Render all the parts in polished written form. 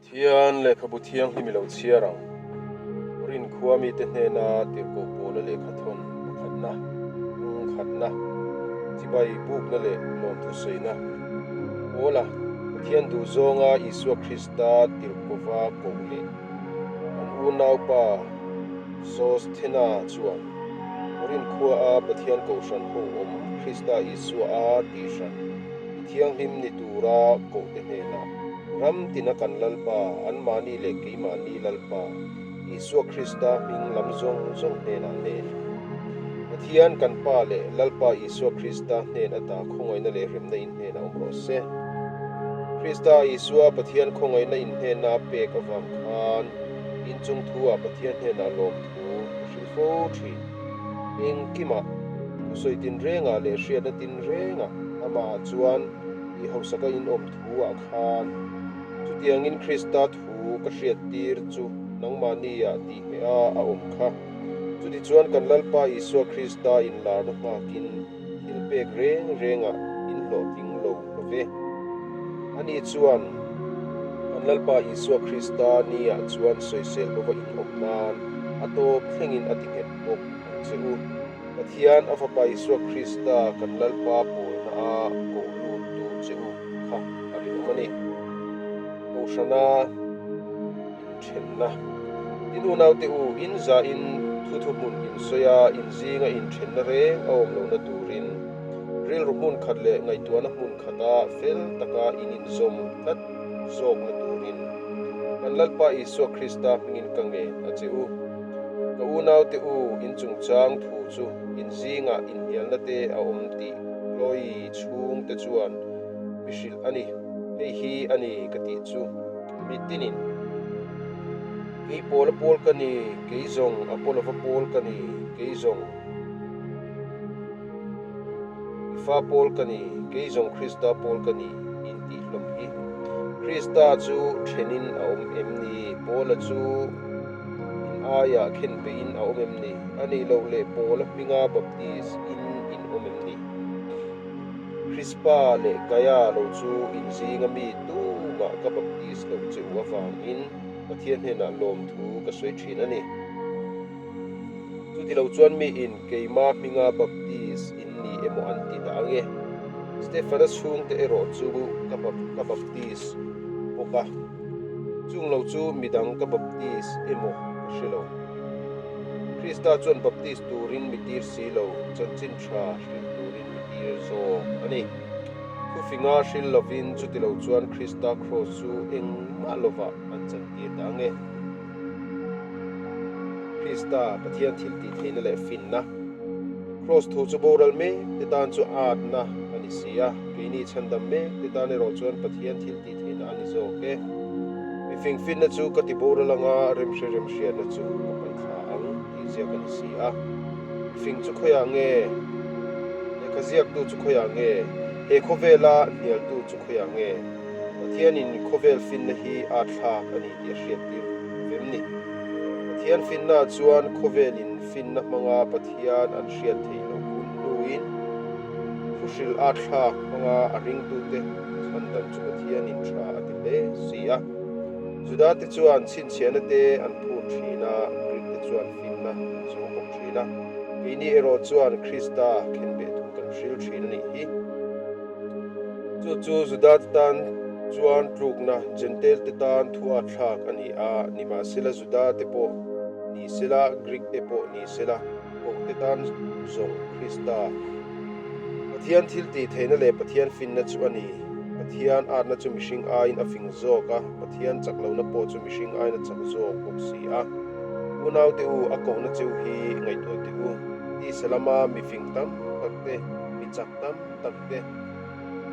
Pathian lehkhabu thianghlim i lo chhiar ang. Korin khua mite hnena tirhkoh pawla lehkha thawn pakhatna, bung khatna, chibai bukna leh lawmthu sawina. Pawla, Pathian duhzawnga Isua Krista tirhkova koh leh kan unaupa Sosthena chuan Korin khuaa Pathian kohhran ho awm Krista Isua a tihhran mi thianghlim ni tura kohte hnenah ram tina kan Lalpa, anmahni leh keimahni Lalpa, Isua Krista hming lam zawng zawng hnenah nen. Pathian kan Pa leh Lalpa Isua Krista hnen ata khawngaihna leh remna inhnenah awm rawh se. Krista Isua Pathian khawngaihna inhnena pek avang khan inchung thu-ah Pathian hnenah lawmthu ka hrilh fo thin. Engkimah, thusawi tinrengah leh hriatna tinrengah amahah chuan i hausaka inawm thu-ah khan chutiangin Krista thu ka hriattir chu nangmahniah tihhmeh a a awm kha. Chutichuan kan Lalpa Isua Krista inlarna nghakin thil pek reng rengah in hlawhtling lo lo ve. Ani chuan kan Lalpa Isua Krista niah chuan sawisel bova in awm nan a tawp thlengin a ti nghet bawk ang che u. Pathian a Fapa Isua Krista kan Lalpa pawlna a koh lut tu che u kha a rinawm a ni. Kohhrana inthenna. In unaute u, in zahin thu thuhmun in sawi a, in zinga inthenna reng a awm lohna turin rilru hmun khat leh ngaihtuahna hmun khata fel taka in inzawm tlat zawkna turin kan Lalpa Isua Krista hmingin ka ngen a che u. Ka unaute u, in chungchang thu chu in zingah inhnialna te a awm tih Chloe chhungte chuan mi hrilh a ni. Hei hi a ni ka tih chu. Mi tinin, Kei Paula pawl ka ni, kei zawng Apolova pawl ka ni, kei zawng Ifa pawl ka ni, kei zawng Krista pawl ka ni, in tih hlawm hi. Krista chu thenin a awm em ni? Paula chu in aiah khen peihin a awm em ni? A nih loh leh Paula hminga baptis in in awm em ni? Krispa leh Gaia lo chu in zinga mi tumah ka baptis loh che u avangin Pathian hnenah lawmthu ka sawi thin a ni. Chuti lo chuan miin keima hminga baptis in ni emaw an ti dah ange. Stefana chhungte erawh chu ka ka baptis bawk a, chung lo chu midang ka baptis emaw ka hre lo. Krista chuan baptis turin mi tir si lo, chanchin tha hril turin mi tir zawk a ni. Thufinga hril lovin chuti lo chuan Krista kraws chu engmah lovah an chantir dah ange. Krista, Pathian thil tih theihna leh finna. Kraws thu chu boral mek te tan chu atna a ni si a, keini chhandam mek te tan erawh chuan Pathian thil tih theihna a ni zawk e. Mifing finna chu ka ti boral anga remhre remhriatna chu ka paihthla ang tih ziak a ni si a. Mifing chu khawiah nge? Lehkha ziaktu chu khawiah nge? He khawvela hnialtu chu khawiah nge? Pathianin khawvel finna hi a thlak a ni tih a hriattir vem ni. Pathian finna chuan khawvelin finna hmanga Pathian an hriat theih loh hun hnuin thuhrilh a thlak hmanga a ringtute chhandam chu Pathianin tha a ti hle si a. Judate chuan chhinchhiahna te an phur thin a, Greek te chuan finna an zawng bawk thin a. Keini erawh chuan Krista khenbeh thu kan hril thin a nih hi. Chu chu Judate tan chuan tlukna, Jentail te tan thu a thlak a ni a, nimahsela Judate pawh ni sela, Greek te pawh ni sela, kohte tan zawng Krista Pathian thil tih theihna leh Pathian finna chu a ni. Pathian atna chu mihring aiin a fing zawk a, Pathian chak lohna pawh chu mihring aiin a chak zawk bawk si a. Unaute u, a kohna cheu hi ngaihtuah teh u. Tisa lama mifing tam tak te, mi chak tam tak te,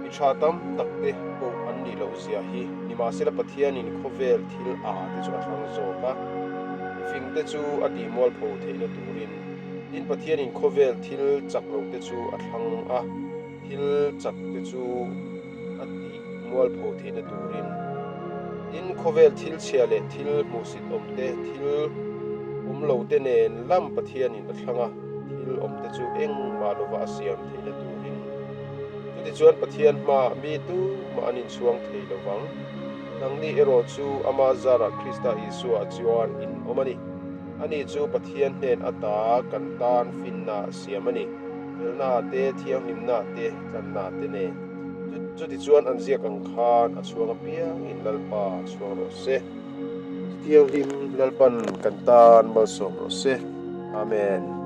mi tha tam tak te pawh an nih loh zia hi. Nimahsela Pathianin khawvel thil a te chu a thlang zawk a, mifing te chu a tih mualpho theihna turin. Tin, Pathianin khawvel thil chak lo te chu a thlang a, thil chak te chu a tih mualpho theihna turin. Tin, khawvel thil chhia leh thil hmuhsit awm te, thil awm lo te nen lam Pathianin a thlang a, thil awm te chu engmah lova a siam theihna turin. Chutichuan Pathian hmaah mi tumah an inchhuang thei lo vang. Nangni erawh chu ama zarah Krista Isua chuan in awm a ni. Ani chu Pathian hnen ata kan tan finna siam a ni, felna te, thianghlimna te, tlanna te nen. Chutichuan an ziak ang khan a chhuang apiangin Lalpa chhuang rawh se. Thianghlim Lalpan kan tan malsawm rawh se. Amen.